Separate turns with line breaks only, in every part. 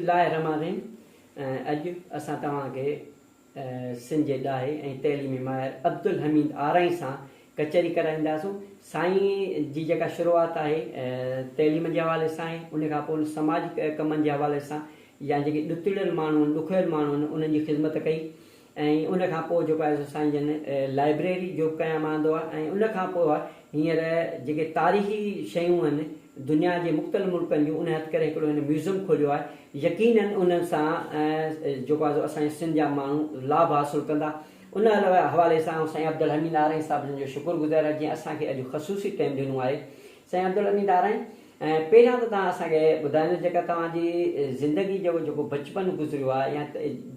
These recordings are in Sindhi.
الله الرحمٰن الرحيم اڄ اسان توهان کي سنڌ جي ڏاهي ۽ تعليمي ماهر عبدالحميد آرائين سان ڪچهري ڪرائينداسون. سائين جي جيڪا شروعات آهي تعليم جي حوالي سان آهي ان کان پوء سماجي ڪمن جي حوالي سان يا جيڪي ڏتڙيل ماڻهو آهن ڏکويل ماڻهو آهن انهن جي خدمت ڪئي ۽ ان کان پوء جيڪو آهي سو سائين جن لائبريري جو به قيام آندو آهي ۽ ان کان پوء هينئر جيڪي تاريخي شيون آهن دنيا جي مختلف ملڪن جون ان هٿ ڪري هڪڙو هن ميوزم کوليو آهي يقينن انهن سان جيڪو آهي سو اسان جي سنڌ جا ماڻهو لاڀ حاصل ڪندا ان حوالي سان آئون سائين عبدالحميد آرائين صاحب جن جو شڪر گذار آهيان جنهن اسان کي اڄ خصوصي ٽائيم ڏنو آهي سائين عبدالحميد آرائين پهريان ته توهان اسان کي ٻڌائيندو جيڪا توهان جي زندگي جو جيڪو بچپن گذريو آهي يا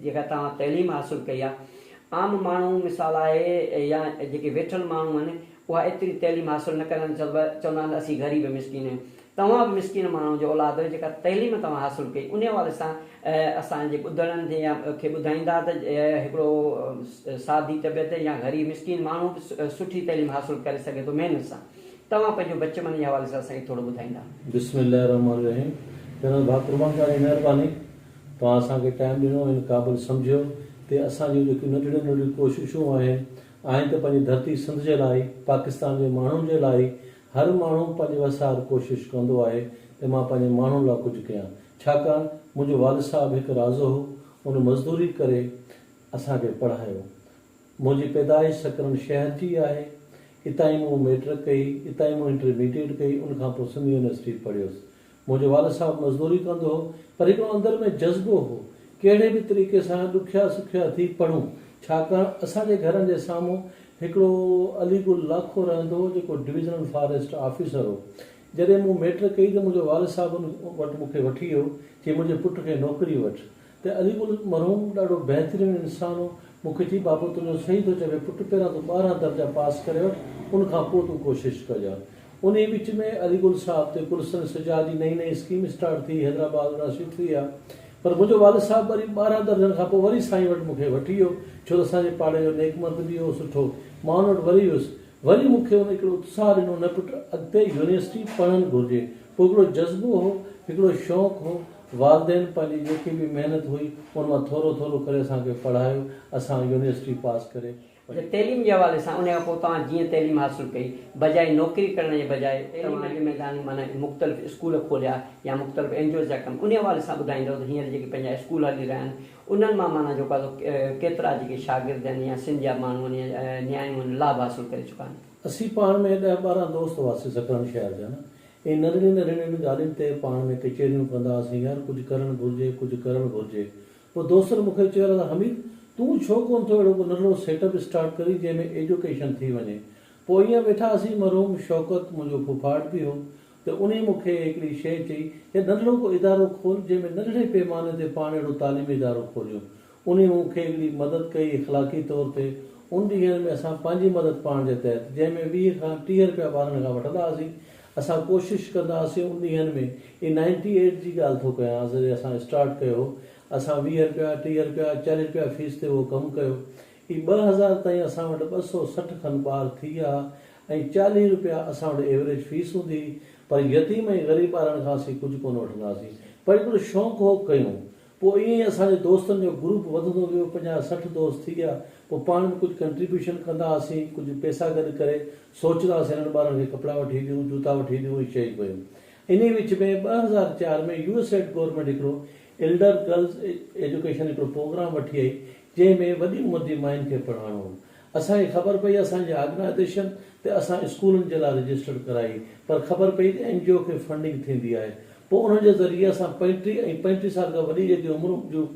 جيڪا توهان تعليم حاصل ڪئي آهي عام ماڻهو مثال آهي يا جيڪي ويٺل ماڻهو آهن اها ايتري تعليم حاصل نه ڪندا آهن چوندا آهن ته اسين غريب مسڪين آهيون توهان به مسڪين ماڻهو جو اولاد آهيو جيڪا تعليم توهان حاصل ڪئي انهي حوالي سان اسان جي ٻڌڻن کي يا کي ٻڌائيندا ته هڪڙو سادي طبيعت يا غريب مسڪين ماڻهو به سٺي تعليم حاصل ڪري سگهي ٿو محنت سان توهان پنهنجو بچپن جي حوالي سان اسان کي ٿورو ٻڌائيندا.
بسم الله الرحمٰن الرحيم جناب ڀاء قربان توهان جي مهرباني توهان اسان کي ٽائيم ڏنو ۽ ان قابل سمجهيو تي اسان جون جيڪيون ننڍڙيون ننڍڙيون ڪوششون آهن آهن ته پنهنجي ڌرتي سنڌ جي لاء پاڪستان جي ماڻهن جي لاء هر ماڻهو پنهنجي وس آهر ڪوشش ڪندو آهي ته مان پنهنجي ماڻهن لاء ڪجهه ڪيان ڇاڪاڻ منهنجو والد صاحب هڪ رازو هو ان مزدوري ڪري اسان کي پڙهايو منهنجي پيدائش سڪرنڊ شهر جي آهي. اتان ئي مون مئٽرڪ ڪئي، اتان ئي مون انٽرميڊيٽ ڪئي، ان کان پوء سنڌ يونيورسٽي پڙهيس. منهنجو والد صاحب مزدوري ڪندو هو، پر هڪڙو اندر ۾ جذبو هو، ڪهڙي به طريقي سان ڏکيا سکيا ٿي پڙهون، ڇاڪاڻ اسان جي گهرن جي سامهون هڪڙو علي گل لاکو رهندو هو، جيڪو ڊويزنل فاريسٽ آفيسر هو. جڏهن مون مئٽرڪ ڪئي ته منهنجو والد صاحب ان وٽ مون کي وٺي ويو، چي منهنجي پٽ کي نوڪري وٺ. ته علي گل مرحوم ڏاڍو بهترين انسان هو، مون کي چئي بابو تنهنجو صحيح ٿو چوي پٽ پهريان تون 12 درجا پاس ڪري وٺ ان کان پوء تون ڪوشش ڪجان. انهي وچ ۾ علي گل صاحب تي گلستان سجاد جي نئين نئين اسڪيم اسٽارٽ ٿي حيدرآباد وٽان شفٽ ٿي ويا پر منهنجو والد صاحب وري 12 درجن کان پوء وري سائين وٽ مون کي وٺي ويو ڇو ته اسان جي پاڙي جو نيڪ مرد به هو سٺو مان ان وٽ وري ويس وري مون کي ان هڪڙو اتساهه ڏنو نه پٽ اڳتي يونيورسٽي پڙهڻ گهرجي پوء هڪڙو جذبو هو هڪڙو شوق هو والدين پنهنجي جيڪي به محنت هئي ان مان ٿورو ٿورو ڪري اسان کي پڙهايو، اسان يونيورسٽي پاس ڪري.
اچا تعليم جي حوالي سان ان کان پوء توهان جيئن تعليم حاصل ڪئي بجاء نوڪري ڪرڻ جي بجاء تعليم جي ميدان ۾ معنيٰ مختلف اسڪول کوليا يا مختلف اين جي اوز جا ڪم انهي حوالي سان ٻڌائيندؤ ته هينئر جيڪي پنهنجا اسڪول هلي رهيا آهن انهن مان معنيٰ جيڪو آهي سو ڪيترا جيڪي شاگرد آهن يا سنڌ جا ماڻهو آهن يا نياڻيون آهن لاڀ حاصل ڪري چڪا آهن.
اسين پاڻ ۾ ڏهه 12 دوست هئاسين سڪرنڊ شهر جا نه ائين ننڍڙين ننڍڙين ڳالهين تي پاڻ ۾ ڪچهريون ڪندا هئاسين، يار ڪجهه ڪرڻ گهرجي، ڪجهه ڪرڻ گهرجي. پوء دوستن مون کي چيو ته حميد تون ڇو ڪونه ٿو اهڙو ڪو ننڍڙو سيٽ اپ اسٽارٽ ڪرين جنهن ۾ ايجوڪيشن ٿي وڃي. پوء ائين ويٺا هئاسين مرحوم شوڪت منهنجو ڦوڦاٽ به هو ته انهي مون کي هڪڙي شيء چئي يار ننڍڙو ڪو ادارو کول جنهن ۾ ننڍڙي پيماني تي پاڻ اهڙو تعليمي ادارو کوليون. انهي مون کي هڪڙي مدد ڪئي اخلاقي طور تي ان ڏينهن ۾ اسان پنهنجي مدد پاڻ جي تحت جنهن ۾ 20 کان 30 رپيا ٻارن کان وٺندا هئاسين اسان ڪوشش ڪندا هئاسين ان ڏينهن ۾ هي نائنٽي ايٽ جي ڳالهه ٿو ڪيان جڏهن اسان اسٽارٽ ڪيو هو اسان 20 رپيا 30 رپيا 40 رپيا فيس تي اهو ڪم ڪيو هي 2000 تائين اسان وٽ 260 کن ٻار ٿي ويا ها ۽ 40 رپيا اسان وٽ ايوريج فيس هوندي هئي پر يتيم ۽ غريب ٻارن کان اسين ڪجهه ڪونه وٺندا هئاسين پر هڪڙو شوق هو ڪيون پوء ائين ئي اسان جي دوستن جو گروپ وڌندو ويو، 50 60 دوست ٿي ويا، پوء پاڻ به ڪجهه ڪنٽريبيوشن ڪندا هئاسين، ڪجهه پئسا گڏ ڪري سوچندا هئاسين هنن ٻارن کي ڪپڙا وٺي ڏيون، جوتا وٺي ڏيون ۽ شيون ڪيون. انهي وچ ۾ 2004 ۾ يو ايس ايڊ گورنمينٽ هڪڙو ايلڊر گرلز ايجوڪيشن هڪڙو پروگرام وٺي آئي، جنهن ۾ وڏي عمر جي ماين کي پڙهائڻو هو. اسان کي خبر پئي اسان جي آرگنائيزيشن ته اسان اسڪولن جي لاء رجسٽرڊ ڪرائي پر خبر پئي ته اين جي او کي فنڊنگ ٿيندي آهي پوء انهن جي ذريعي اسان 35 ۽ 35 سال کان وڏي جيڪي عمر جون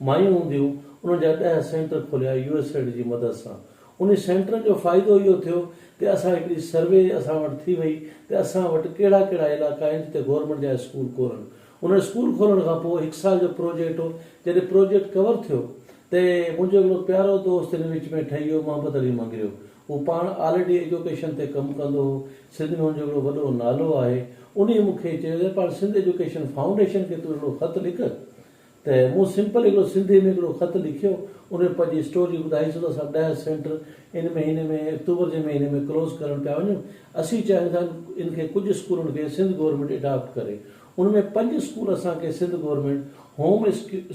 مايون هونديون انهن جا 10 سينٽر کوليا يو ايس ايڊ جي مدد سان انهي سينٽرن جو فائدو اهو ٿيو ته اسان هڪڙي سروي اسان وٽ ٿي وئي ته اسان وٽ ڪهڙا ڪهڙا علائقا آهن جتي گورنمينٽ جا اسڪول ڪونهن ان اسڪول کولڻ کان پوء هڪ سال جو پروجيڪٽ هو، جڏهن پروجيڪٽ ڪور ٿيو ته منهنجو هڪڙو پيارو دوست هن وچ ۾ ٺهي ويو محبت علي مڱريو. هو پاڻ آلريڊي ايجوڪيشن تي ڪم ڪندو هو، سنڌ ۾ هن جو هڪڙو وڏو نالو آهي. انهيء مون کي چيو ته پاڻ سنڌ ايجوڪيشن فائونڊيشن کي تون هڪڙو خط لک. ته مون سمپل هڪڙو سنڌيء ۾ هڪڙو خط لکيو، ان ۾ پنهنجي اسٽوري ٻڌائي سو ته اسان 10 سينٽر ان مهيني ۾ آڪٽوبر جي مهيني ۾ ڪلوز ڪرڻ پيا وڃون، اسين چاهيون ٿا ان کي ڪجهه اسڪولن کي سنڌ گورنمينٽ اڊاپٽ ڪري. ان ۾ پنج اسڪول اسان کي Sindh government home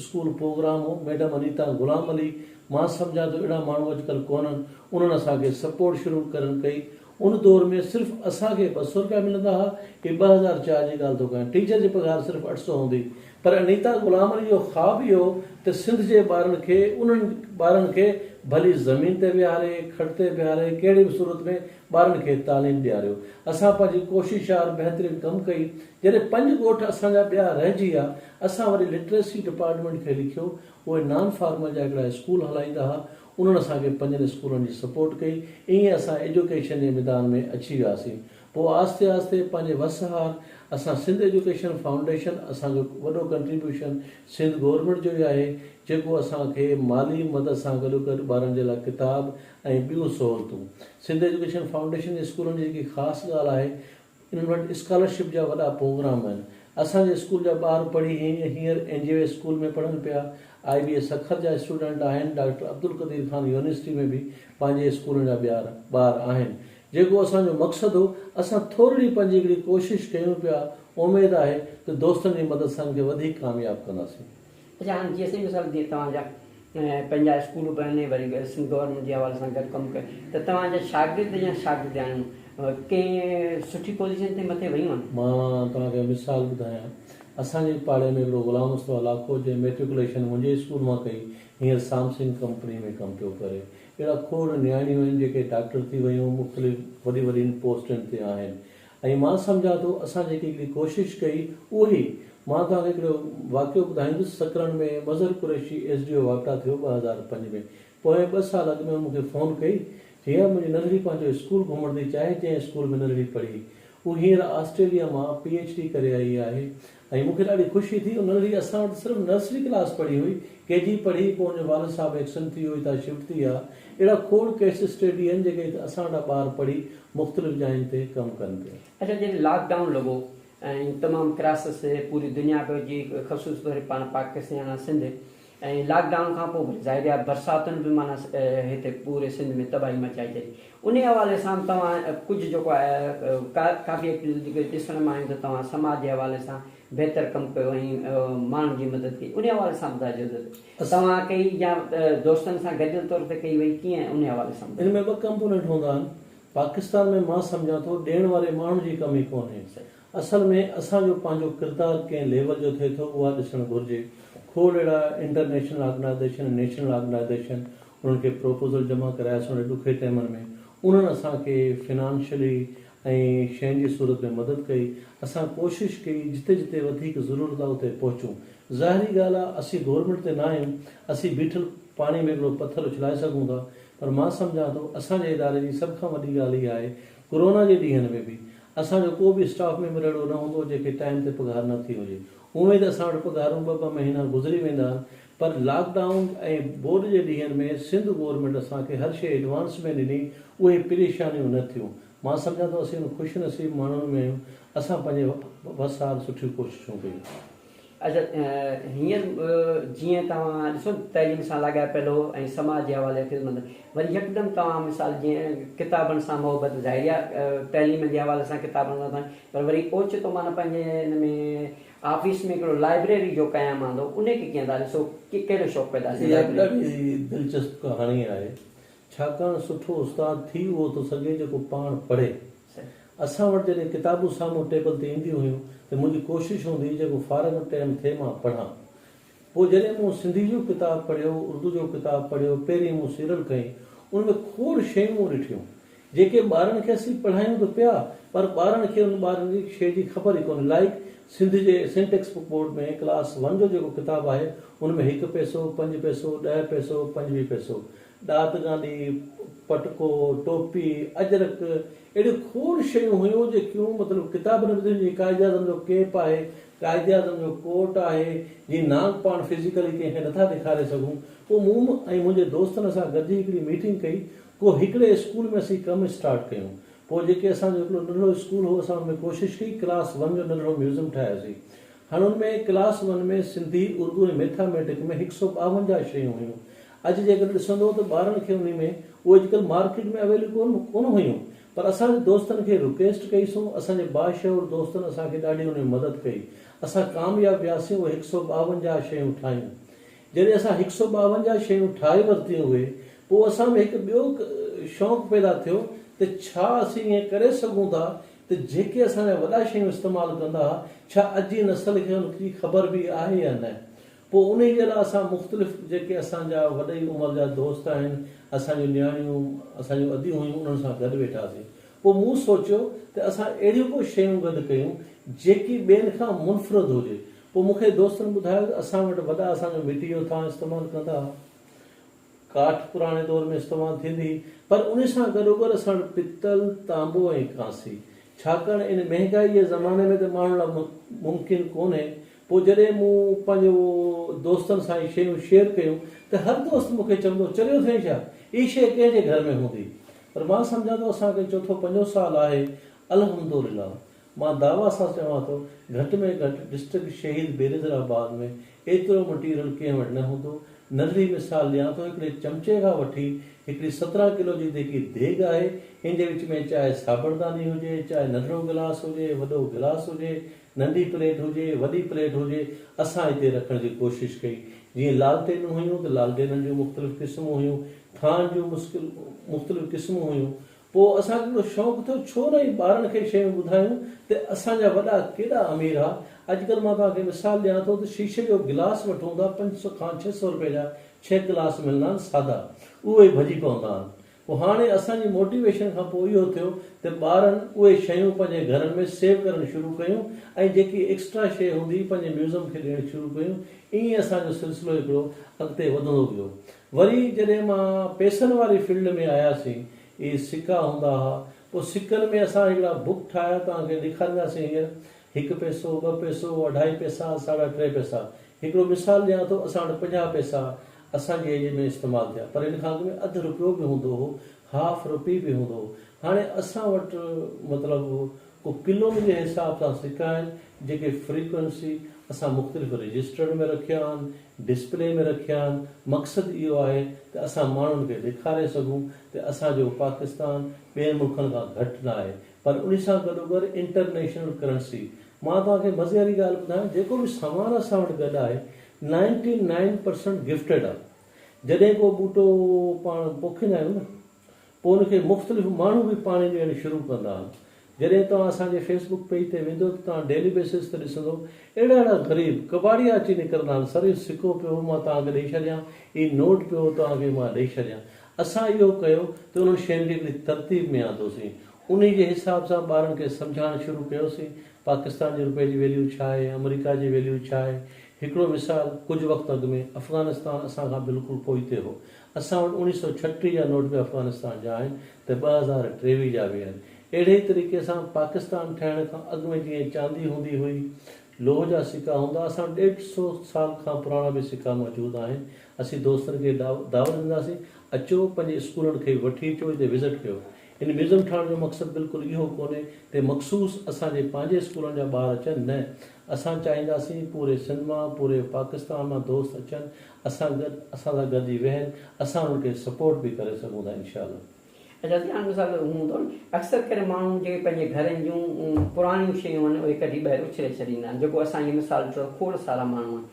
school programme هو ميڊم انيتا غلام علي مان سمجهان ٿو اهڙا ماڻهو اڄڪلهه ڪونهن انهن اسان کي سپورٽ شروع ڪرڻ ڪئي ان دور ۾ صرف اسان کي 200 رپيا ملندا ها هي 2004 جي ڳالهه ٿو ڪيان ٽيچر جي پگهار صرف 800 هوندي پر انيتا غلام علي جو خواب اهو ته سنڌ جي ٻارن کي انهن ٻارن کي ڀلي زمين تي ويهاري، کٽ تي بيهاري ڪهڙي به صورت ۾ ٻارن کي تعليم ڏياريو. اسان پنهنجي ڪوشش آهر بهترين ڪم ڪئي. جڏهن پنج ڳوٺ اسان جا ٻيا رهجي ويا، اسان وري لٽريسي ڊپارٽمينٽ کي لکيو، اهي نان فارمل جا هڪڙا اسڪول هلائيندا ها، انهن اسان کي پنجن اسڪولن جي سپورٽ ڪئي، ائين اسان ايجوڪيشن جي ميدان ۾ اچي وياسين. پوء آهستي آهستي پنهنجي وس هار اسان سنڌ ايجوڪيشن فائونڊيشن اسان جو وڏو ڪنٽريبيوشن سنڌ گورنمينٽ جو ئي آهي جيڪو اسان کي مالي مدد سان گڏو گڏ ٻارن جي لاء ڪتاب ۽ ٻيون سهولتون سنڌ ايجوڪيشن فائونڊيشن جي اسڪولن جي جيڪي خاص ڳالهه آهي انهن وٽ اسڪالرشپ جا وڏا پروگرام آهن اسان جي اسڪول جا ٻار پڙهي هينئر اين جي او اسڪول ۾ پڙهن پيا آء بي اي سکر جا اسٽوڊنٽ آهن ڊاڪٽر عبدالقدير خان يونيورسٽي ۾ به پنهنجي اسڪولن جا ٻيار ٻار آهن جيڪو اسان جو مقصد هو، اسان ٿورڙي پنهنجي هڪڙي ڪوشش ڪيون پيا، اميد آهي ته دوستن جي مدد سان ان کي وڌيڪ ڪامياب ڪنداسين.
اڇا هاڻي جيئن سائين مثال جيئن توهان جا پنهنجا اسڪول به آهن وري سنڌ گورنمينٽ جي حوالي سان گڏ ڪم ڪيو ته توهان جا شاگرد يا شاگردياڻيون ڪنهن سٺي پوزيشن تي مٿي ويون آهن؟
مان توهان کي مثال ٻڌايان، اسان جي پاڙي ۾ هڪڙو غلام مصطفيٰ لاکو جنهن ميٽريڪوليشن منهنجي اسڪول مان ڪئي، هينئر سامسنگ ڪمپني ۾ ڪم پيو ڪري. اهڙا کوڙ نياڻيون آهن جيڪي ڊاڪٽر ٿي ويون مختلف وڏي وڏين پوسٽن تي آهن ۽ مان سمجهان ٿو اسان جيڪي هڪڙي ڪوشش ڪئي اهو ئي مان توهان کي هڪڙو واقعو ٻڌائيندس Sakrand ۾ Mazhar Qureshi S D O واپڊا ٿيو 2005 ۾ پوئين ٻه سال اڳ ۾ هن مون کي فون ڪئي چي يار منهنجي ننڍڙي پنهنجو اسڪول گهمڻ ٿي چاهي جنهن اسڪول ۾ ننڍڙي پڙهي هو هينئر آسٽريليا مان پي ايڇ ڊي ڪري آئي آهي ۽ مون کي ڏاڍي خوشي ٿي. ان ننڍڙي اسان وٽ صرف نرسري ڪلاس پڙهي هئي، ڪي جي پڙهي پوء ان جو والد صاحب ايڪسيڊنٽ ٿي ويو هتان شفٽ ٿي ويا. اهڙا کوڙ ڪيس اسٽڊي آهن جيڪي هت اسان وٽان ٻار پڙهي مختلف جاين تي ڪم ڪن پيا.
اڇا جڏهن لاڪ ڊائون لڳو ۽ تمام ڪراسس پوري دنيا به جي خصوص طور پاڻ پاڪستان يا سنڌ ۽ لاڪ ڊائون کان پوء وري ظاهر آهي برساتن به معنيٰ هتي پوري سنڌ ۾ تباهي مچائي ڇڏي انهي حوالي سان به توهان ڪجهه جيڪو آهي ڪافي ايڪٽيوٽيز جيڪي ڏسڻ ۾ آيون ته توهان سماج جي حوالي سان بهتر ڪم ڪيو ۽ ماڻهن جي مدد ڪئي انهي حوالي سان ٻڌائجو ته توهان ڪئي يا دوستن سان گڏيل طور تي ڪئي وئي ڪيئن انهي حوالي سان
ان ۾ ٻه ڪمپونينٽ هوندا آهن پاڪستان ۾ مان سمجهان ٿو ڏيڻ واري ماڻهن جي ڪمي ڪونهي اصل ۾ اسان جو پنهنجو ڪردار ڪنهن ليول جو ٿئي ٿو اها ڏسڻ گهرجي. کوڙ اهڙا انٽرنيشنل آرگنائيزيشن ۽ نيشنل آرگنائيزيشن انهن کي پروپوزل جمع ڪراياسون اهڙي ڏکئي ٽائيمن ۾ انهن اسان کي فنانشلي ۽ شين جي صورت ۾ مدد ڪئي. اسان ڪوشش ڪئي جتي جتي وڌيڪ ضرورت آهي اتي پهچون. ظاهري ڳالهه آهي اسين گورنمينٽ تي نه آهيون اسين بيٺل پاڻي ۾ هڪڙو پٿر اڇلائي سگهون ٿا پر مان سمجهان ٿو اسان جي اداري جي سڀ کان وڏي ڳالهه اها آهي ڪورونا جي ڏينهن ۾ به اسان جو ڪو به اسٽاف ميمبر اهڙو نه هوندو جنهن کي ٽائيم تي پگهار نه ٿي هجي. اونئن ته اسان وٽ پگهارون ٻه ٻه مهينا گذري ويندا آهن پر لاڪ ڊائون ۽ ٻوڏ جي ڏينهن ۾ سنڌ گورنمينٽ اسان کي هر شيء ايڊوانس ۾ ڏني اهي پريشانيون نه ٿيون. مان سمجهان ٿو اسين ان خوش نصيب ماڻهن ۾ آهيون اسان پنهنجي وس آهر سٺيون ڪوششون ڪيون.
اچا هينئر جيئن توهان ڏسو تعليم سان لاڳاپيل هو ۽ سماج جي حوالي خدمت وري يڪدم توهان مثال جيئن ڪتابن سان محبت ظاهري آهي تعليم جي حوالي سان ڪتابن سان پر وري اوچتو معنيٰ پنهنجي ان ۾ آفيس ۾ هڪڙو لائبريري جو قيام آندو انهي کي ڪيئن ٿا ڏسو ڪهڙو شوق پيدا ٿيو
اها ڏاڍي دلچسپ ڪهاڻي آهي ڇاڪاڻ سٺو استاد ٿي اهو ٿو سگهي جيڪو پاڻ پڙهي. اسان وٽ جڏهن ڪتابون سامهون ٽيبل تي اينديون هيون ته منهنجي ڪوشش هوندي هئي جيڪو فارغ ٽيم ٿئي مان پڙهان. پوء جڏهن مون سنڌي جو ڪتاب پڙهيو، اردو جو ڪتاب پڙهيو، پهرين مون سيرل کنئي، ان ۾ کوڙ شيون مون ڏٺيون، جيڪي ٻارن کي اسين پڙهايون ته پيا پر ٻارن کي ان ٻارن جي شيء جي خبر ئي ڪونهي. لائيڪ سنڌ جي Sindh text book board ۾ class one جو جيڪو ڪتاب آهي ان ۾ هڪ پئسو، پنج پئسو، ڏهه پئسو، 25 پئسو، ڏات گانڊي، پٽڪو، ٽوپي، اجرڪ اهڙيون کوڙ شيون هيون جيڪيون مطلب ڪتابن ۾ ٻڌيون جيئن قائداعظم جو ڪيپ آهي، قائداعظم جو ڪوٽ آهي، جي نانگ پاڻ فزيڪلي ڪنهن کي نٿا ڏيکاري سگهون. پوء مون ۽ منهنجي دوستن اسان گڏجي هڪڙي ميٽنگ ڪئي، ڪو هڪڙي اسڪول ۾ اسين ڪم اسٽارٽ ڪيون. پوء جيڪي اسان جو هڪڙو ننڍڙو اسڪول هو اسان ان ۾ ڪوشش ڪئي ڪلاس ون جو ننڍڙو ميوزم ٺاهيوسين. هاڻ ان ۾ class one ۾ Sindhi, Urdu ۽ mathematic ۾ هڪ سئو ٻاونجاهه شيون هيون. اڄ جيڪڏهن ڏسندو ته ٻارن کي انهي ۾ اهي اڄڪلهه مارڪيٽ ۾ اويليبل ڪونه هيون پر اسان دوستن کي رڪويسٽ ڪئي سون، اسان جي باشعور دوستن اسان کي ڏاڍي ان ۾ مدد ڪئي. اسان ڪامياب وياسين، اهي هڪ سئو ٻاونجاهه شيون ٺاهيون. جڏهن اسان هڪ سئو ٻاونجاهه شيون ٺاهي ورتيون اهي، پوء اسان ۾ هڪ ٻيو شوق پيدا ٿيو ته ڇا اسين ائين ڪري سگهون ٿا ته جيڪي اسان جا وڏا شيون استعمال ڪندا ها، ڇا اڄ جي نسل کي ان جي خبر به آهي يا نه؟ پوء انهي جي لاء اسان مختلف جيڪي اسان جا وڏي عمر جا دوست آهن، اسان جون نياڻيون، اسان جون اديون هيون انهن سان گڏ ويٺاسين. پوء مون سوچيو ته اسان اهڙيون ڪو شيون گڏ ڪيون جيڪي ٻين کان منفرد هجي. پوء مون کي دوستن ٻڌايو ته اسان وٽ وڏا اسان جو مٽي جو ٿانء استعمال ڪندا ها. ڪاٺ پراڻي دور ۾ استعمال ٿيندي هئي پر ان سان گڏوگڏ اسان وٽ پتل، تانبو ۽ ڪانسي. ڇاڪاڻ ان مهنگائي جي زماني ۾ ته ماڻهن لاء ممڪن ڪونهي. پوء جڏهن مون پنهنجو دوستن سان اهي شيون شيئر ڪيون ته هر دوست مون کي چوندو هو چريو ٿئين ڇا؟ اهي شيء ڪنهن جي گهر ۾ هوندي؟ پر مان سمجهان ٿو اسان کي چوٿون پنجون سال آهي الحمدلله مان دعويٰ سان چوان ٿو گهٽ ۾ گهٽ ڊسٽرڪٽ شهيد بينظير آباد ۾ ايترو مٽيريل ڪنهن وٽ نه هوندو. ننڍڙي مثال ڏيان ٿو هڪڙي چمچي کان وٺي هڪڙي 17 ڪلو جي جيڪي ديڳ آهي ان جي وچ ۾ چاهي صابڻداني هجي چاهي ننڍڙو گلاس هجي وڏو گلاس هجي ننڍي پليٽ هجي وڏي پليٽ هجي اسان هتي رکڻ جي ڪوشش ڪئي جيئن لالٽينون هيون ته لالٽينن جون مختلف قسمون هيون ٿانئن جون مختلف قسمون هيون پوء اسان کي هڪڙو شوق ٿيو ڇو نه ئي ٻارن کي شيون ٻڌايون ته اسان جا وڏا ڪيڏا امير ها. اڄڪلهه مان توهان کي مثال ڏيان ٿو ته شيشي جو گلاس وٺون ٿا 500 کان 600 رپئي جا ڇهه گلاس ملندا آهن سادا اهي ڀڄي پوندا آهن. پوء هاڻي اسان جي موٽيويشن کان پوء اهو ٿيو ته ٻارن اهي شيون پنهنجي گهرن ۾ سيو ڪرڻ شروع ڪيون ۽ جيڪي ايڪسٽرا شيء هوندي هئي پنهنجي ميوزم کي ڏيڻ شروع ڪيون ائين اسان جو سلسلو هڪڙو اڳتي وڌندو ويو. وري جڏهن مان پئسن واري فيلڊ ۾ آياسين، اهي سڪا هوندا ها، پوء سڪن ۾ اسان هڪڙا بڪ ٺاهيا، توهان کي ڏيکارينداسين هينئر، هڪ پئسو، ٻه پئسو، اڍائي پئسا، ساڍا ٽي پئسا. هڪڙو مثال ڏيان ٿو، اسان وٽ 50 پئسا اسان جي ايج ۾ استعمال ٿيا، پر ان کان اڳ ۾ اڌ رپيو به هوندو هو، هاف روپي به هوندو هو. هاڻي اسان وٽ مطلب ڪو ڪلون جي حساب سان سڪا آهن، جيڪي فريڪوئنسي اسان مختلف رجسٽرن ۾ رکيا آهن، ڊسپلي ۾ رکيا آهن، مقصد اهو آهي ته اسان ماڻهن کي ڏيکاري سگهون ته اسان جو پاڪستان ٻين ملڪن کان گهٽ نه آهي پر ان سان گڏوگڏ انٽرنيشنل ڪرنسي مان توهان کي مزي واري ڳالهه ٻڌايان جيڪو به سامان اسان وٽ گڏ آهي نائنٽي نائن پرسنٽ گفٽيڊ آهي جڏهن ڪو ٻوٽو پاڻ پوکيندا آهيون نه پوء ان کي مختلف ماڻهو به پاڻي ڏيڻ شروع ڪندا آهن. جڏهن توهان اسان جي فيس بڪ پيج تي ويندو ته توهان ڊيلي بيسز تي ڏسندو اهڙا اهڙا غريب ڪٻاڙيا اچي نڪرندا آهن سر اهو سڪو پيو هو مان توهان کي ڏئي ڇڏيان هي نوٽ پيو هو توهان کي مان ڏئي ڇڏيان. اسان اهو ڪيو ته انهن شين کي هڪڙي ترتيب ۾ آندوسين انهي جي حساب سان ٻارن کي سمجهائڻ شروع ڪيوسين پاڪستان جي روپئي جي ويليو ڇا آهي آمريڪا جي ويليو ڇا آهي. هڪڙو مثال ڪجهه وقت اڳ ۾ افغانستان اسان کان بلڪل پوئتي هو اسان وٽ 1936 جا نوٽ به افغانستان جا آهن ته 2023 جا به آهن. اهڙي ئي طريقي سان پاڪستان ٺهڻ کان اڳ ۾ جيئن چاندي هوندي هئي، لوهه جا سڪا هوندا، اسان وٽ ڏيڍ سو سال کان پراڻا به سڪا موجود آهن. اسين دوستن کي دعوت ڏينداسين، اچو پنهنجي اسڪولن کي به وٺي اچو هتي وزٽ ڪيو. ان ميوزم ٺاهڻ جو مقصد بلڪل اهو ڪونهي ته مخصوص اسان جي پنهنجي اسڪولن جا ٻار اچن، نه اسان چاهينداسين پوري سنڌ مان پوري پاڪستان مان دوست اچن اسان گڏ اسان سان گڏجي ويهن اسان انهن کي سپورٽ به ڪري سگهون ٿا انشاء الله.
اچا سائين هاڻي مثال هوندو نه اڪثر ڪري ماڻهو جيڪي پنهنجي گهرن جون پراڻيون شيون آهن اهي ڪڍي ٻاهر اڇلي ڇڏيندا آهن جيڪو اسان ائين مثال ڏٺو کوڙ سارا ماڻهو آهن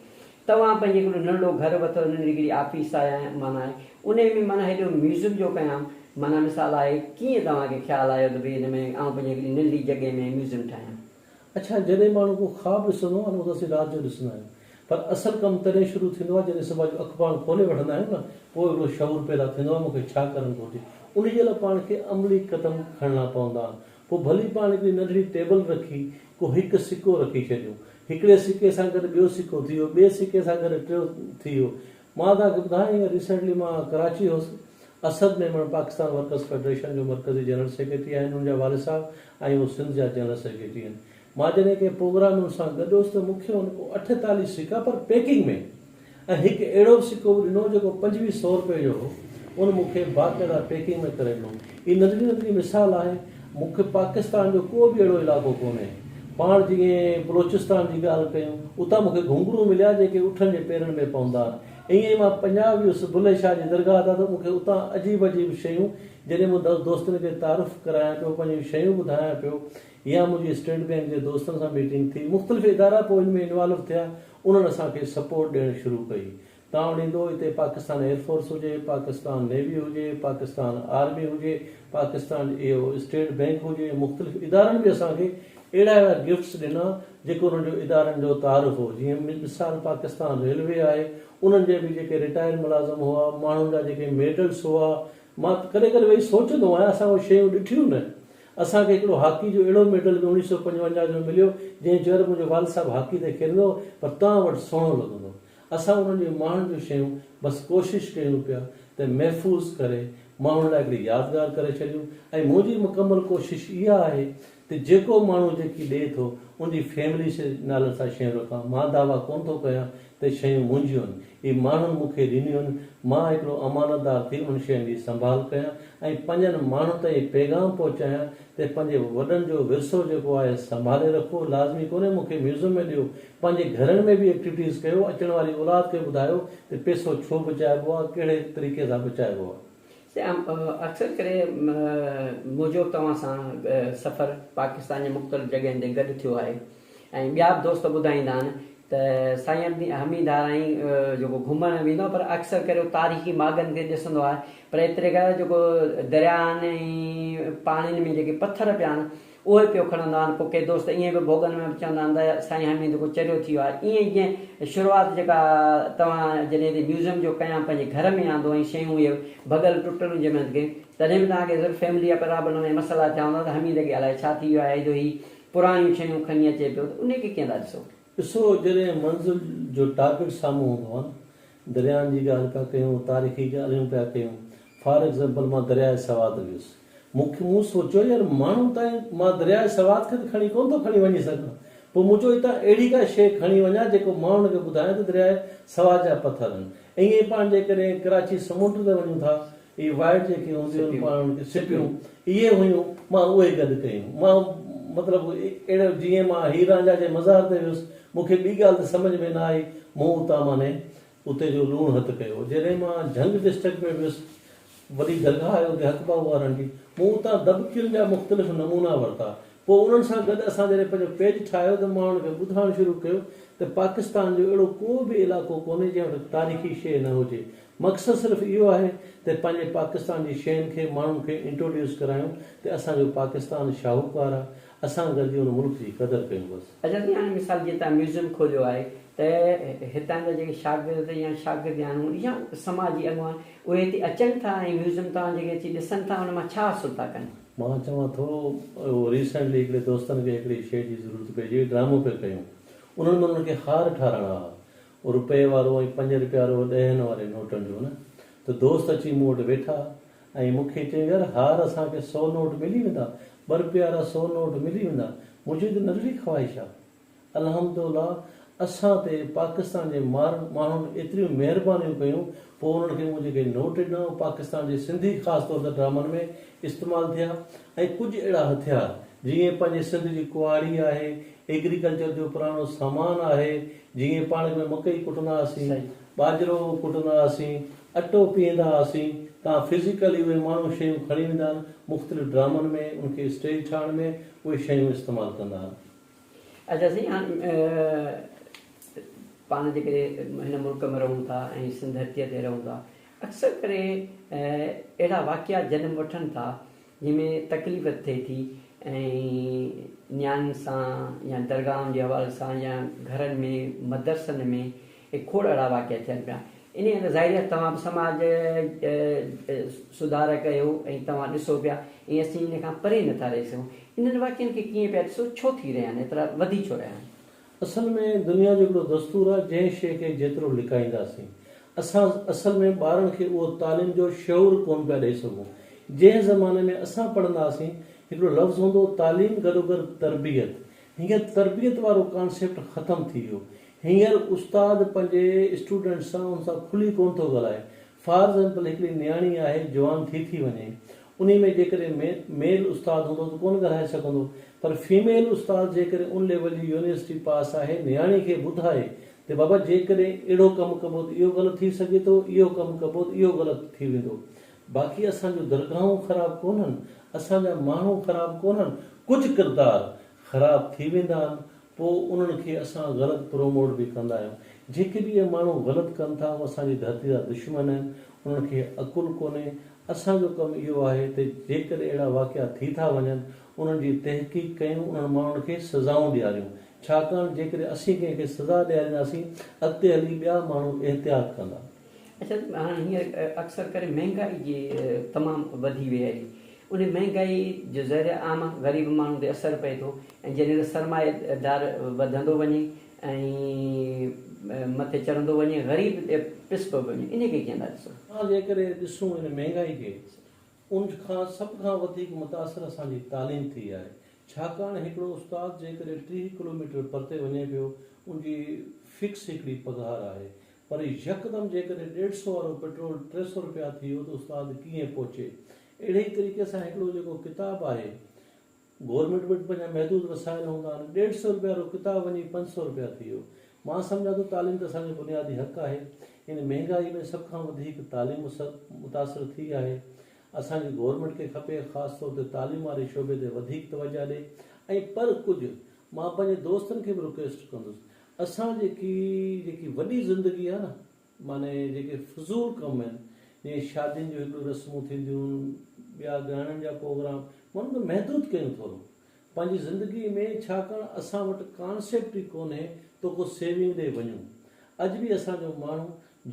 توهان پنهنجي هڪڙو ننڍڙو گهر ورتو ننڍڙي هڪڙي آفيس آهي معنيٰ آهي انهي ۾ معنيٰ هيڏو ميوزم جو قيام معنيٰ مثال آهي ڪيئن توهان کي خيال آيو ته ڀئي هن ۾ آئون پنهنجي هڪڙي ننڍڙي جڳهه ۾ ميوزم ٺاهيان.
اڇا جڏهن ماڻهو ڪو خواب ڏسندو آهي نه اهو ته اسين رات جو ڏسندا آهيون پر اصل ڪم تڏهن شروع ٿيندو آهي جڏهن صبح جو اک پاڻ کولي وٺندا آهيون نه پوء هڪڙو شعور پيدا ٿيندو آهي مون کي ڇا ڪرڻ گهرجي ان جي لاء پاڻ کي عملي قدم کڻڻا پوندا آهن پوء ڀلي پاڻ هڪڙي ننڍڙي ٽيبل رکي ڪو هڪ سڪو رکي ڇڏيون هڪڙي سڪي سان گڏ ٻيو سڪو ٿي ويو ٻئي سڪي سان گڏ ٽيو ٿي ويو مان توهان کي ٻڌايان هينئر ريسينٽلي مان ڪراچي هوس اسد ميمڻ پاڪستان ورڪرز فيڊريشن جو مرڪزي جنرل سيڪريٽري آهن ان جا والد صاحب ۽ هو سنڌ جا جنرل سيڪريٽري آهن مان جڏهن ڪنهن پروگرام ۾ ان سان گڏ هوس ته مون کي هن ڪو 48 سڪا پر پيڪنگ ۾ ۽ هڪ اهڙو به سڪو به ڏنو جيڪو 25 سو روپيه جو هو ان مون کي باقاعده پيڪنگ ۾ ڪري ڏنو هي ننڍڙي ننڍڙي مثال آهي مون کي پاڪستان جو ڪو به اهڙو علائقو ڪونهي پاڻ جيئن بلوچستان جي ڳالهه ڪيون، اتان مون کي گهنگهرو مليا جيڪي اٺن جي پيرن ۾ پوندا آهن. ائين ئي مان پنجاب ويس بلهي شاهه جي درگاهه تان ته مون کي اتان عجيب عجيب شيون جڏهن مون دوستن کي تعارف ڪرايان پيو، پنهنجون شيون ٻڌايان پيو يا منهنجي اسٽيٽ بئنڪ جي دوستن سان ميٽنگ ٿي، مختلف ادارا پوء ان ۾ انوالو ٿيا، انهن اسان کي سپورٽ ڏيڻ شروع ڪئي. تان ڏيندو اتي پاڪستان ايئر فورس هجي، پاڪستان نيوي هجي، پاڪستان آرمي هجي، پاڪستان اهو اسٽيٽ بئنڪ هجي، مختلف ادارن به اسان کي اهڙا اهڙا گفٽس ڏنا جيڪو انهن جو ادارن جو تعارف هو جيئن مثال پاڪستان ريلوي آهي انهن جي به جيڪي رٽائر ملازم هئا ماڻهن جا جيڪي ميڊلس هئا مان ڪڏهن ڪڏهن ويهي سوچندو آهيان اسان اهي شيون ڏٺيون نه اسان کي هڪڙو هاڪي جو اهڙو ميڊل به 1955 جو مليو جنهن چيو ته منهنجو والد صاحب هاڪي ته کيڏندو هو پر توهان وٽ سهڻو لڳندو اسان انهن جي ماڻهن جون شيون بس ڪوشش ڪيون پيا ته محفوظ ڪري ماڻهن لاء هڪڙي يادگار ڪري ڇڏيون ۽ منهنجي مڪمل ڪوشش اها آهي ته جيڪو ماڻهو جيڪي ڏئي ٿو ان جي فيملي جي نالن سان شيون رکان مان دعويٰ ڪونه ٿو ڪيان ته شيون منهنجيون آهن اهي ماڻهن مون کي ڏنيون آهن مان هڪڙو امانتدار ٿي انهن شين جي سنڀال ڪيان ۽ پنهنجن ماڻهن تائين پيغام پهچايان ته پنهنجي وڏن جو ورثو جيڪو آهي سنڀالي رکو لازمي ڪونهي مون کي ميوزم ۾ ڏيو پنهنجي گهرن ۾ به ايڪٽيوٽيز ڪيو، اچڻ واري اولاد کي ٻڌايو ته پيسو ڇو بچائبو آهي، ڪهڙي طريقي سان بچائبو آهي.
سائين اڪثر ڪري منهنجو توهان سان سفر پاڪستان جي مختلف جڳهين تي گڏ ٿيو آهي ۽ ٻيا به دوست ٻڌائيندا آهن ته سائين حميد آرائين جيڪو گهمڻ ويندو آهي پر اڪثر ڪري هو تاريخي ماڳن کي ڏسندو آهي پر ايتري قدر جيڪو درياهن ۽ پاڻين ۾ جيڪي پٿر پيا آهن اهي پيو کڻندو آهن. پوء ڪي دوست ائين به ڀوڳن ۾ به چوندا آهن ته سائين حميد ڪو چريو ٿي ويو آهي. ائين ئي جيئن شروعات جيڪا توهان جڏهن هتي ميوزيم جو قيام پنهنجي گهر ۾ آندو ۽ شيون اهي ڀڳل ٽٽل هيون جنهن ۾ ڪي تڏهن به توهان کي ضرور فيملي جا پرابلم ۽ مسئلا ٿيا هوندا ته حميد کي الائي ڇا ٿي ويو آهي جو هي پراڻيون شيون کڻي اچي پيو ته انهي کي ڪيئن ٿا ڏسو؟
ڏسو جڏهن منزل جو ٽارگيٽ سامهون هوندو آهي نه دريائن جي ڳالهه پيا ڪيون تاريخي ڳالهيون پيا ڪيون فار ايگزامپل مان درياء سوات ويس مون کي مون سوچيو يار ماڻهو تائين مان درياء سوات کي ته کڻي ڪونه ٿو کڻي وڃي سگهان پوء مون چيو هتان اهڙي ڪا شيء کڻي وڃان جيڪو ماڻهن کي ٻڌايان ته درياء سوات جا پٿر آهن ائين ئي پاڻ جيڪڏهن ڪراچي سمنڊ تي وڃون ٿا اهي وائيٽ جيڪي هونديون آهن پاڻ انهن کي سپيون اهي هيون مان اهي گڏ ڪيون مان مطلب اهڙو جيئن مان هير رانجها جي مزار تي ويس مون کي ٻي ڳالهه ته سمجهه ۾ نه آئي مون اتان معني اتي جو لوڻ هٿ ڪيو. جڏهن مان جهنگ ڊسٽرڪٽ ۾ ويس، وڏي درگاهه آهي اتي حق باهو وارن جي، مون اتان دٻڪين جا مختلف نمونا ورتا. پوء انهن سان گڏ اسان جڏهن پنهنجو پيج ٺاهيو ته ماڻهن کي ٻڌائڻ شروع ڪيو ته پاڪستان جو اهڙو ڪو به علائقو ڪونهي جنهن وٽ تاريخي شيء نه هجي. مقصد صرف اهو آهي ته پنهنجي پاڪستان جي شين کي ماڻهن کي انٽروڊيوس ڪرايون ته اسان جو پاڪستان شاهوڪار آهي، اسان گڏجي ان ملڪ جي قدر ڪيون بس.
اچا سائين هاڻي مثال جيئن توهان ميوزيم کوليو آهي ته هتان جا جيڪي شاگرد يا شاگردياڻيون يا سماجي اڳواڻ اهي هتي اچن ٿا ۽ ميوزيم توهان جيڪي اچي ڏسن ٿا ان مان ڇا حاصل ٿا ڪن؟
مان چوان ٿو اهو ريسينٽلي هڪڙي دوستن کي هڪڙي شيء جي ضرورت پئجي وئي ڊرامو پئي ڪيون انهن ۾ انهن کي هار ٺاراڻا هئا روپئي وارو ۽ پنج روپيا وارو ڏهن واري نوٽن جو نه ته دوست اچي مون وٽ ويٺا ۽ مون کي چيائين يار هار اسان کي سو نوٽ ملي ويندا، ٻه رپيا وارا سو نوٽ ملي ويندا، منهنجي ته ننڍڙي خواهش آ. الحمدالله اسان تي پاڪستان جي ماڻهن ايتريون مهربانيون ڪيون، پوء انهن کي مون جيڪي نوٽ ڏنا اهي پاڪستان جي سنڌي خاص طور تي ڊرامن ۾ استعمال ٿيا ۽ ڪجهه اهڙا هٿيار جيئن پنهنجي سنڌ جي ڪهاڙي آهي، ايگريڪلچر جو پراڻو سامان آهي، جيئن پاڻ ۾ مڪئي ڪٽندا هئاسين، ٻاجهرو ڪٽندا هئاسين، اٽو پيهندا هئاسين، تان فزيڪلي اهي ماڻهو شيون کڻي ويندا آهن، مختلف ڊرامن ۾ ان کي اسٽيج ٺاهڻ ۾ اهي شيون استعمال ڪندا آهن.
اچا سائين هاڻ پاڻ جيڪڏهن هن ملڪ ۾ رهون ٿا ۽ سنڌ ڌرتيء تي رهون ٿا اڪثر ڪري اهڙا واقعا جنم وٺن ٿا جنهن ۾ تڪليف ٿئي ٿي ۽ نياڻين سان يا درگاهن جي حوالي سان يا گهرن ۾ مدرسن ۾ اهي کوڙ اهڙا واقعا ٿين پيا. انهيء اندر ظاهري آهي توهان به سماج سڌارڪ آهيو ۽ توهان ڏسو پيا ۽ اسين ان کان پري نٿا رهي سگهون. انهن واقعن کي ڪيئن پيا ڏسو، ڇو ٿي رهيا آهن، ايترا وڌي ڇو رهيا آهن؟
اصل ۾ دنيا جو هڪڙو دستور آهي جنهن شيء کي جيترو لڪائينداسين اسان اصل ۾ ٻارن کي اهو تعليم جو شعور ڪونه پيا ڏئي سگهون. جنهن زماني ۾ اسان پڙهندا هئاسين هڪڙو لفظ هوندو هو تعليم گڏوگڏ تربيت. هينئر تربيت وارو ڪانسيپٽ ختم ٿي ويو. هينئر استاد پنهنجي اسٽوڊنٽ سان ان سان کلي ڪونه ٿو ڳالهائي. فار ايگزامپل هڪڙي نياڻي آهي جوان ٿي ٿي وڃي انهي ۾ جيڪڏهن ميل استاد هوندو ته ڪونه ڳالهائي سگهندو پر فيميل استاد جيڪڏهن ان ليول جي يونيورسٽي پاس آهي نياڻي کي ٻڌائي ته بابا جيڪڏهن اهڙو ڪم ڪبو ته اهو غلط ٿي سگهي ٿو اهو ڪم ڪبو ته اهو غلط ٿي ويندو. باقي اسان جون درگاهون خراب ڪونهن اسان جا ماڻهو خراب ڪونهن ڪجهه ڪردار خراب ٿي ويندا آهن پوء انهن کي اسان غلط پروموٽ به ڪندا آهيون. جيڪي به اهي ماڻهو غلط ڪن ٿا اهي اسان جي ڌرتي جا دشمن آهن، انهن کي عقل ڪونهي. اسان جو ڪم اهو آهي ته جيڪڏهن اهڙا واقعا ٿي ٿا وڃن انهن جي تحقيق ڪيون انهن ماڻهن کي سزائون ڏياريون. ڇاڪاڻ جيڪڏهن اسين ڪنهن کي سزا ڏيارينداسين اڳتي هلي ٻيا ماڻهو احتياط ڪندا.
اڇا هاڻي هينئر اڪثر ڪري مهنگائي جي تمام وڌي وئي آهي ان مهنگائي جو ظاهر عام غريب ماڻهو تي اثر پئي ٿو ۽ جڏهن ته سرمايه دار وڌندو وڃي ۽ مٿي چڙهندو وڃي غريب پسبو پيو وڃي ان کي ڪيئن ٿا ڏسو؟
اسان جيڪڏهن ڏسون ان مهنگائي کي ان کان سڀ کان وڌيڪ متاثر اسان جي تعليم ٿي آهي ڇاڪاڻ هڪڙو استاد جيڪڏهن 30 ڪلوميٽر پرتي وڃي پيو ان جي فڪس هڪڙي پگهار آهي پر يڪدم جيڪڏهن ڏيڍ سئو وارو پيٽرول 300 رپيا ٿي ويو ته استاد ڪيئن پهچي؟ اهڙي ئي طريقي سان هڪڙو جيڪو ڪتاب آهي گورنمينٽ وٽ پنهنجا محدود وسائل هوندا آهن ڏيڍ سئو رپيا وارو ڪتاب وڃي 500 رپيا ٿي ويو. مان سمجهان ٿو تعليم ته اسان جو بنيادي حق آهي ان مهنگائي ۾ سڀ کان وڌيڪ تعليم متاثر ٿي آهي. اسان جي گورنمينٽ کي کپي خاص طور تي تعليم واري شعبي تي وڌيڪ توجه ڏي ۽ پر ڪجهه مان پنهنجي دوستن کي به رڪويسٽ ڪندس اسان جيڪي جيڪي وڏي زندگي آ نه معني جيڪي فضول ڪم آهن جيئن شادين جون هڪڙيون رسمون ٿينديون ٻيا ڳائڻن جا پروگرام ماڻهن کي محدود ڪيون ٿورو پنهنجي زندگي ۾ ڇاڪاڻ اسان وٽ ڪانسيپٽ ئي ڪونهي ته ڪو سيونگ ڏي وڃون اڄ به اسان جو ماڻهو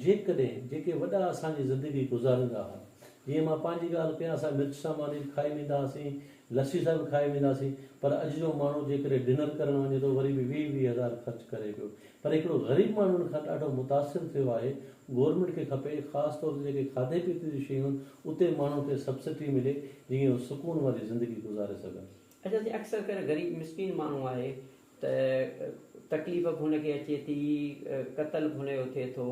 جيڪڏهن جيڪي وڏا اسان جي زندگي گذاريندا ها جيئن مان پنهنجي ڳالهه ڪيان اسان مرچ سان ماني به کائي ويندا هئاسين لسي سان به کائي وينداسين پر اڄ جو ماڻهو جيڪڏهن ڊنر ڪرڻ وڃي ٿو وري به 20 20 هزار خرچ ڪري پيو پر هڪڙو غريب ماڻهو ان کان ڏاڍو متاثر ٿيو آهي گورنمينٽ کي کپي خاص طور تي جيڪي کاڌي پيتي جون شيون آهن اتي ماڻهن کي سبسڊي ملي جيئن هو سڪون واري زندگي گذاري سگهن.
اڇا سائين اڪثر ڪري غريب مسڪين ماڻهو آهي ته تڪليف به هن کي اچي ٿي، قتل به هن جو ٿئي ٿو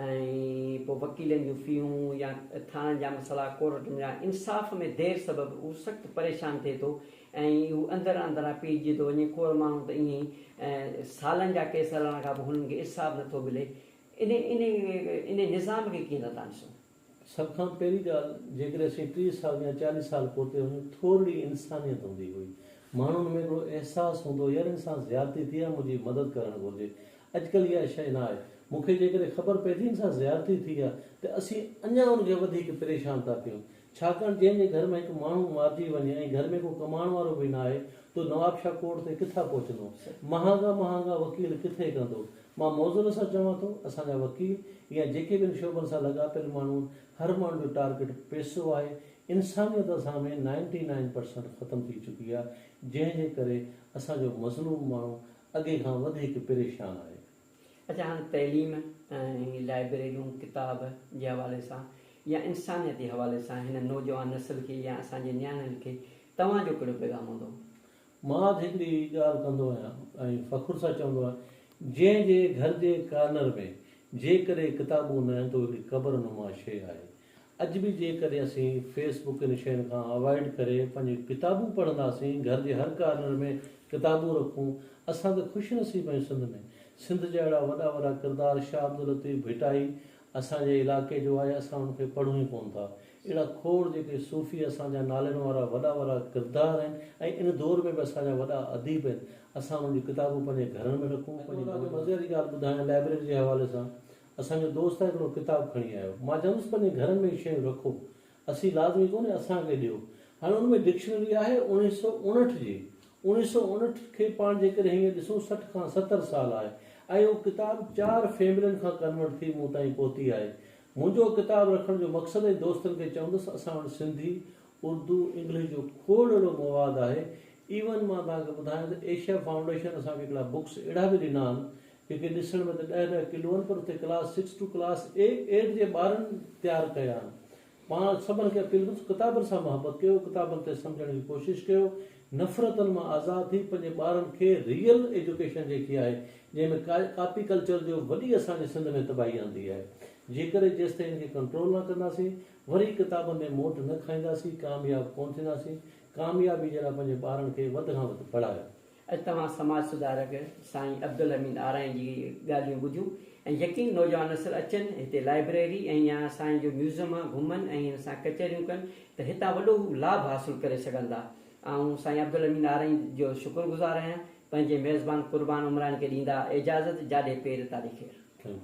۽ پوء وڪيلن جون فيون يا ٿاڻن جا مسئلا، ڪورٽن جا انصاف ۾ دير سبب هو سخت پريشان ٿئي ٿو ۽ هو اندر اندران پيڙجي ٿو وڃي. کوڙ ماڻهو ته ائين ئي سالن جا ڪيس هلڻ کان پوء هنن کي انصاف نٿو ملي. انهي نظام کي ڪيئن ٿا تان ڏسو؟
سڀ کان پهرين ڳالهه جيڪڏهن اسين 30 سال يا 40 سال پوئتي وڃون ٿورڙي انسانيت هوندي هئي ماڻهن ۾ هڪڙو احساس هوندو هو يار ان سان زيادتي ٿي آهي منهنجي مدد ڪرڻ گهرجي اڄڪلهه اها شيء نه آهي مون کي جيڪڏهن خبر پئي ٿي ان سان زيادتي ٿي آهي ته اسين اڃا ان کي وڌيڪ پريشان ٿا ڪيون ڇاڪاڻ جنهن جي گهر ۾ هڪ ماڻهو مارجي وڃي ۽ گهر ۾ ڪو ڪمائڻ وارو به نه آهي ته نوابشاهه ڪورٽ تي ڪٿان پهچندو مهانگا مهانگا وڪيل ڪٿي ڪندو مان موضوع سان چوان ٿو، اسان جا وڪيل يا جيڪي به ان شعبن سان لاڳاپيل ماڻهو آهن، هر ماڻهو جو ٽارگيٽ پئسو آهي، انسانيت اسان ۾ نائنٽي نائن پرسنٽ ختم ٿي چڪي آهي، جنهن جي ڪري اسان جو مظلوم ماڻهو اڳي کان وڌيڪ پريشان آهي.
اڇا هاڻ تعليم ۽ لائبريريون، ڪتاب جي حوالي سان يا انسانيت جي حوالي سان هن نوجوان نسل کي يا اسان جي نياڻين کي توهان جو ڪهڙو پيغام هوندو؟
مان ته هڪڙي ڳالهه ڪندو آهيان ۽ فخر سان چوندو آهيان، جنهن جي گهر جي ڪارنر ۾ جيڪڏهن ڪتابون نه آهن ته اهو هڪڙي قبر نما شيء آهي. اڄ به جيڪڏهن اسين فيس بڪ ان شين کان اوائڊ ڪري پنهنجون ڪتابون پڙهنداسين، گهر جي هر ڪارنر ۾ ڪتابون رکون، اسان ته خوش نصيب آهيون سنڌ ۾ سنڌ جا اهڙا وڏا وڏا ڪردار شاهه عبداللطيف ڀٽائي اسان جي علائقي جو آهي اسان ان کي پڙهون ئي ڪونه ٿا. اهڙا کوڙ جيڪي صوفي اسان جا نالين وارا وڏا وڏا ڪردار آهن ۽ ان دور ۾ به اسان جا وڏا اديب آهن اسان انهن جون ڪتابون پنهنجي گهرن ۾ رکون پنهنجي نوجوان مزي واري ڳالهه ٻڌايان لائبريري جي حوالي سان اسان جو دوست آهي هڪڙو ڪتاب کڻي آيو مان چوندس پنهنجي گهرن ۾ شيون رکو اسين لازمي ڪونهي اسان کي ڏيو هاڻي ان ۾ ڊڪشنري آهي 1959 جي 1959 کي پاڻ جيڪڏهن هيئن ڏسون 60 کان 70 سال آهي ۽ اهو ڪتاب چار فيملين کان ڪنورٽ ٿي مون تائين پهتي آهي منهنجو ڪتاب رکڻ جو مقصد ۽ دوستن کي چوندس اسان وٽ سنڌي، اردو، انگلش جو کوڙ اهڙو مواد آهي ايون مان توهان کي ٻڌايان ته ايشيا فائونڊيشن اسان کي هڪڙا بڪس اهڙا به ڏنا آهن جيڪي ڏسڻ ۾ ته ڏهه ڏهه ڪلو آهن پر اتي class six two class eight جي ٻارن تيار ڪيا آهن پاڻ سڀن کي اپيل ڪندس ڪتابن سان محبت ڪيو ڪتابن تي سمجهڻ جي ڪوشش ڪيو نفرتن مان آزاد ٿي پنهنجي ٻارن کي ريئل ايجوڪيشن جيڪي آهي جنهن ۾ ڪاپي ڪلچر جو وڏي اسان جي سنڌ ۾ تباهي آندي آهي جيڪڏهن جيستائين ان کي ڪنٽرول نه ڪنداسين وري ڪتابن ۾ موٽ نه کائينداسين ڪامياب ڪونه ٿينداسين. ڪاميابي جي لاء پنهنجي ٻارن کي وڌ کان وڌ پڙهايو.
اڄ توهان سماج سڌارڪ سائين عبدالحميد آرائين جي ڳالهيون ٻڌيون ۽ يقين نوجوان نسل اچن هتي لائبريري ۽ يا سائين جو ميوزم آ گهمن ۽ هن سان ڪچهريون ڪن ته هتان وڏو هو لاڀ حاصل ڪري سگهندا. آئون سائين عبدالحميد آرائين جو شڪر گذار آهيان. پنهنجي ميزبان قربان عمراڻي کي ڏيندا اجازت جاڏي پير تاڏي خير.